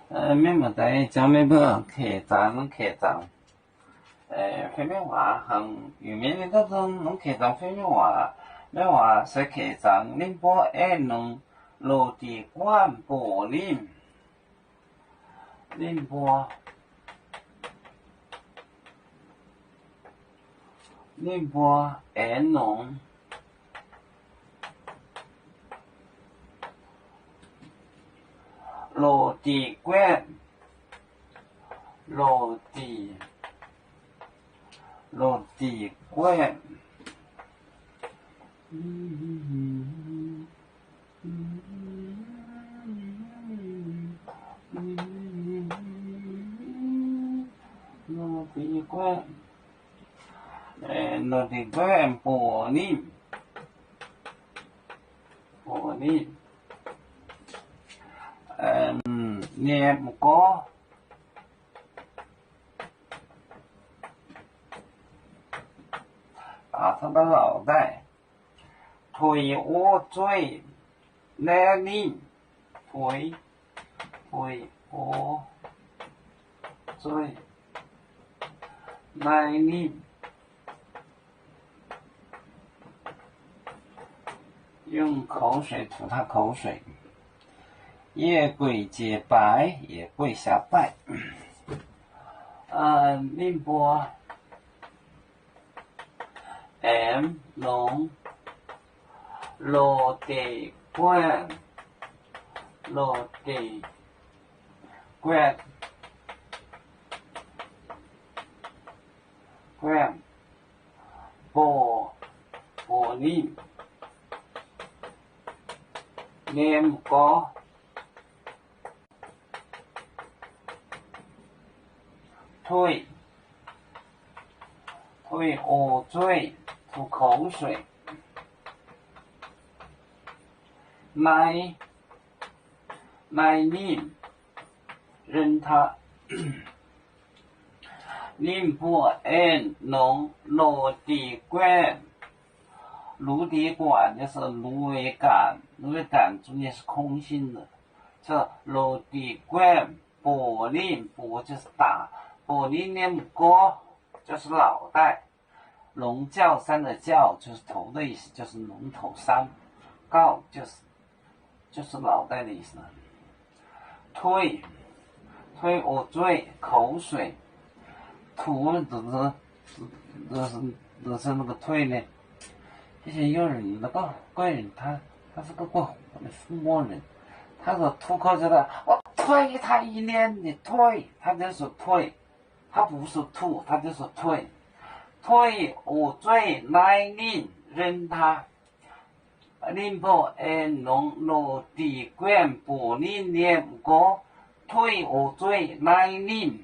Mienh muoz-doic, jangx meih mbuo keic zaangc, keic zaangc fei mienh waac hnangv. Yie mienh gorngv longc keic zaangc fei mienh waac. Mienh waac se keic zaangc. Ninh mbuo aengx nongc loz-dingc guaatv mbuoqc ninh. Ninh mbuo, ninh mbuo aengx nongc loz-dingc guaatv, loz-dingc, loz-dingc guaatv, loz-dingc guaatv, loz-dingc guaatv mbuoqc ninh, mbuoqc ninh, niemh gorv, laauc daaih, tuix o zueih naaiv ninh, tuix, tuix o zueih naaiv ninh. 用口水吐他口水，越跪洁白，也跪下拜。 Ninh mbuo aengx nongc loz-dingc guaatv, loz-dingc guaatv, guaatv mbuoqc, mbuoqc ninh, niemh gorv, tuix, tuix o zueih, 吐口水. Naaiv, naaiv ninh, 扔他. Ninh mbuo aengx nongc loz-dingc guaatv, 芦底管, 就是芦苇杆, 芦苇杆中间是空心的， loz-dingc guaatv mbuoqc ninh, mbuoqc 就是打, mbuoqc ninh niemh gorv, 就是脑袋. 龙角山的角就是头的意思，就是龙头山，告就是，就是脑袋的意思。 Tuix, tuix o zueih, 口水。 吐就是，就是那个 tuix 呢。 Each year 你能够怪人，他，他是个过火的疯魔人，他说吐口水的，我推他一脸，你推，他就说推，他不是吐，他就说推。 Tuix o zueih naaiv ninh, 扔他。 Ninh mbuo aengx nongc loz-dingc guaatv mbuoqc ninh niemh gorv, tuix o zueih naaiv ninh.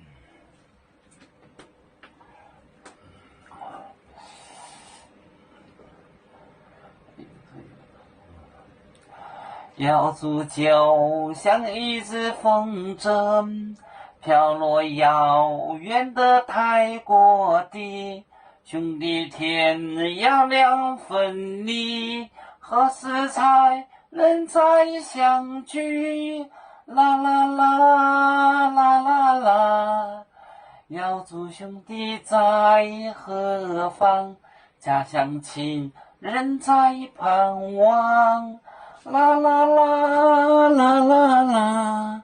咬住就像一只风筝，飘落遥远的太国地。兄弟，天涯两分离，何时才能再相聚？啦啦啦，啦啦啦。 咬住兄弟在何方，家乡亲人在盼望。啦啦啦，啦啦啦。